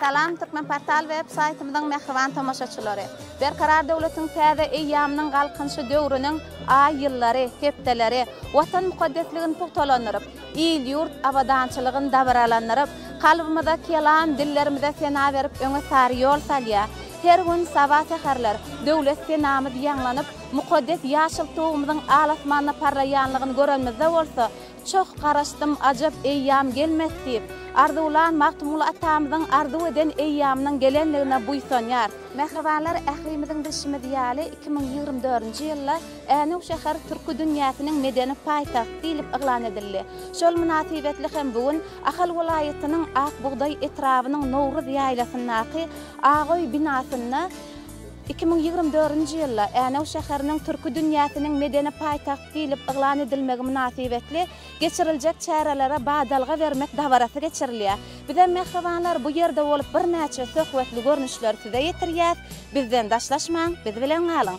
Salam Türkmenportal web saýtymyzyň mähriban tomaşaçylary! Berkarar döwletiň täze eýýamynyň Galkynyşy döwrüniň aý-ýyllary, hepdeleri Watan mukaddesligini pugtalandyryp, il-ýurt abadançylygyny dabaralandyryp, kalbymyza kelam, dillerimize sena berip öňe sary ýol salýar. Her gün saba-säherler Döwlet senamyz ýaňlanyp, mukaddes ýaşyl Tugumyzyň al-asmanda parlaýanlygyny görenimizde bolsa, Çoh garaşdym ajap eýýam gelmes diýip, arzuwlan Magtymguly atamyzyň arzuw eden eýýamynyň gelendigine buýsanýar. Mähribanlar, ählimiziň bilşimiz ýaly, 2024-nji ýylda Änew şäheri türki dünýäsiniň medeni paýtagty diýlip yglan edildi. Şol mynasybetli hem bu gün Ahal welaýatynyň Ak bugdaý etrabynyň Nowruz ýaýlasyndaky Ak öý binasynda 2024-nji ýylda Änew şäheriniň türki dünýäsiniň medeni paýtagty diýlip yglan edilmegi mynasybetli geçiriljek çärelere badalga bermek dabarasy geçirilýär. Bizem mähribanlar bu ýerde bolup birnäçe söhbetli görnüşleri size ýetirýäs. Bizden daşlaşmaň, biz bilen galyň!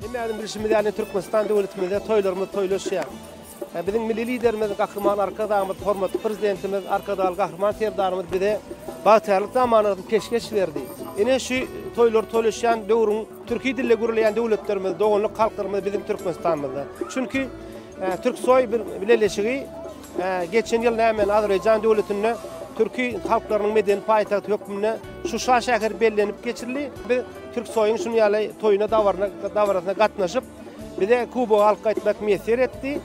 Hemmämiziň bilşimiz ýaly Türkmenistan döwletimizde toýlarymyz toýlaşýar. Biziň Milli Liderimiz Gahryman Arkadagymyz, hormatly Prezidentimiz Arkadagly Gahryman Serdarymyz bize bagtyýarlyk zamanasyny peşgeş berdi. Ine şu toýlar toýlaşýan döwrüň türki dilde gürleýän döwletlerimiz, doganlyk halklarymyz biziň Türkmenistanymyzda. Çünki Türksoý bileleşigi geçen ýyl näme Azerbaýjan döwletinde türki halklarynyň medeni paýtagty hökmünde Şuşa şäheri bellenip geçirildi. Biz Türksoýyň şunuň ýaly toýuna dabarasyna gatnaşyp, Bize kubogy alyp gaýtmak miýesser etdi.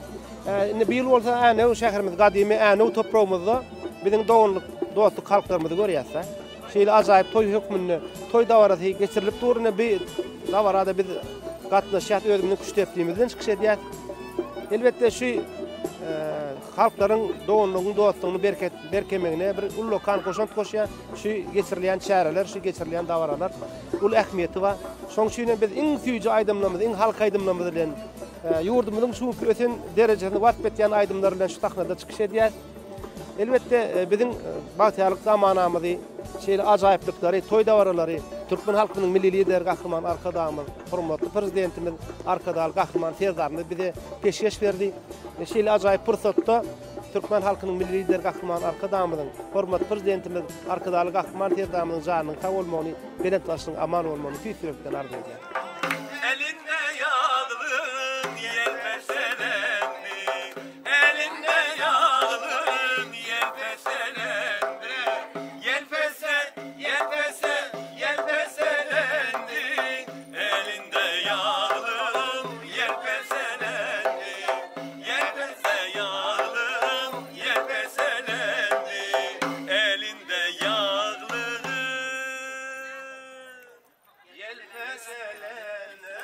Indi bu ýyl bolsa Änew şäherimiz, gadymy Änew topragymyzda biziň doganlyk, dostluk halklarymyzy görýäs-de. Şeýle ajaýyp toý hökmünde toý dabarasy geçirilip dur. Indi bu dabara-da biz gatnaşýas, özümiziň küştdepdimiz bilen çykyş edýäs. Elbetde şu halklaryň doganlygyň, dostlugyny berkemegine bir ullakan goşant goşýar şu geçirilýän çäreler, şu geçirilýän dabaralar. Uly ähmiýeti bar. Şonuň üçin hem biz iň süýji aýdymlarymyzy, iň halk aýdymlarymyzy bilen, ýurdumyzyň şu günki ösen derejesini wasp etýän aýdymlar bilen şu sahnada çykyş edýäris. Elbetde, biziň bagtyýarlyk zamanamyzy, şeýle ajaýyplyklary, toý-dabaralary türkmen halkynyň Milli Lideri Gahryman Arkadagymyz, hormatly Prezidentimiz Arkadagly Gahryman Serdarymyz bize peşgeş berdi. Şeýle ajaýyp pursatda Türkmen halkynyň Milli Lideri Gahryman Arkadagymyzyň, hormatly Prezidentimiz Arkadagly Gahryman Serdarymyzyň janynyň sag bolmagyny, belent başynyň aman bolmagyny tüýs ýürekden arzuw edýän. Elinde ýaglym ýelpeselendi, Elinde ýaglym ýelpeselendi, Ýelpese, ýelpese, ýelpeselendi, Elinde ýaglym ýelpeselendi. Ýelpese ýaglygym ýelpeselendi, Elinde ýaglygym ýelpeselendi.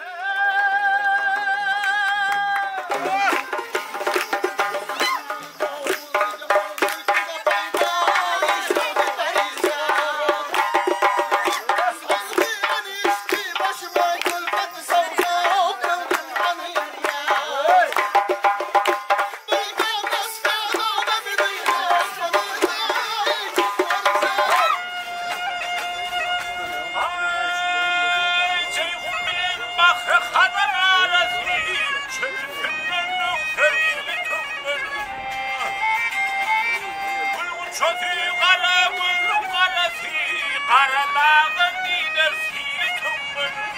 Aý, Jeýhun bilen Bahry Hazar arasy, Çöl üstünden öwser ýerli türkmeniň. Gül-gunçasy gara gözüň garasy, Gara dagdan diýler sili türkmeniň.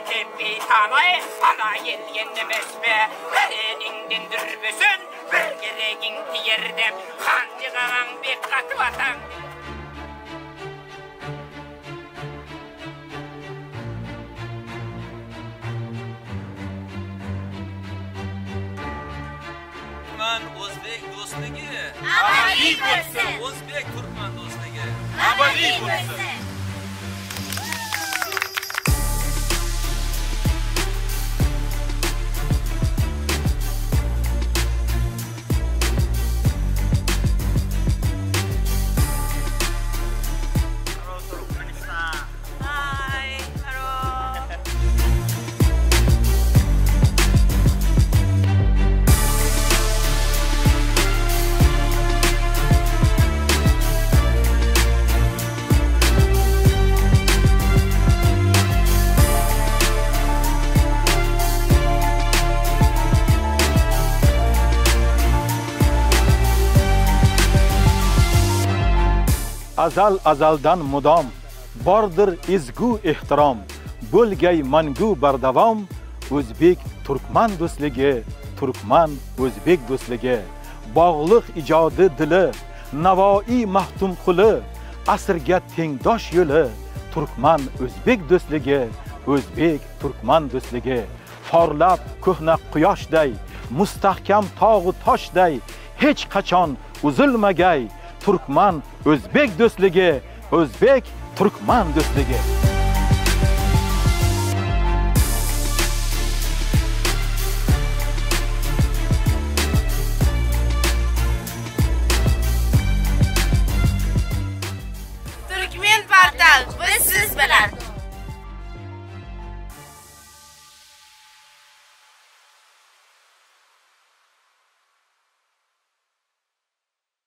Kepitanaý bala gelgende mesbe, Her eliňden dürbüsün, bir geregiň ýerde, Hanjy gagaň bek gaty bataň. Turkman o'zbek do'stligi Abadiy bo'lsin! O'zbek turkman do'stligi Abadiy bo'lsin! Hello Turkmenistan. Hi, hello. Azal azaldan mudom bordir ezgu ehtirom, bo'lgay mangu bardavom o'zbek turkman do'stligi, turkman o'zbek do'stligi. Bog'liq ijodi dili, Navoiy Maxtumquli, asrga tengdosh yo'li, turkman o'zbek do'stligi, o'zbek turkman do'stligi. Porlab ko'hna quyoshday, mustahkam tog'u toshday, hech qachon uzilmagay turkman o'zbek do'stligi, o'zbek turkman do'stligi.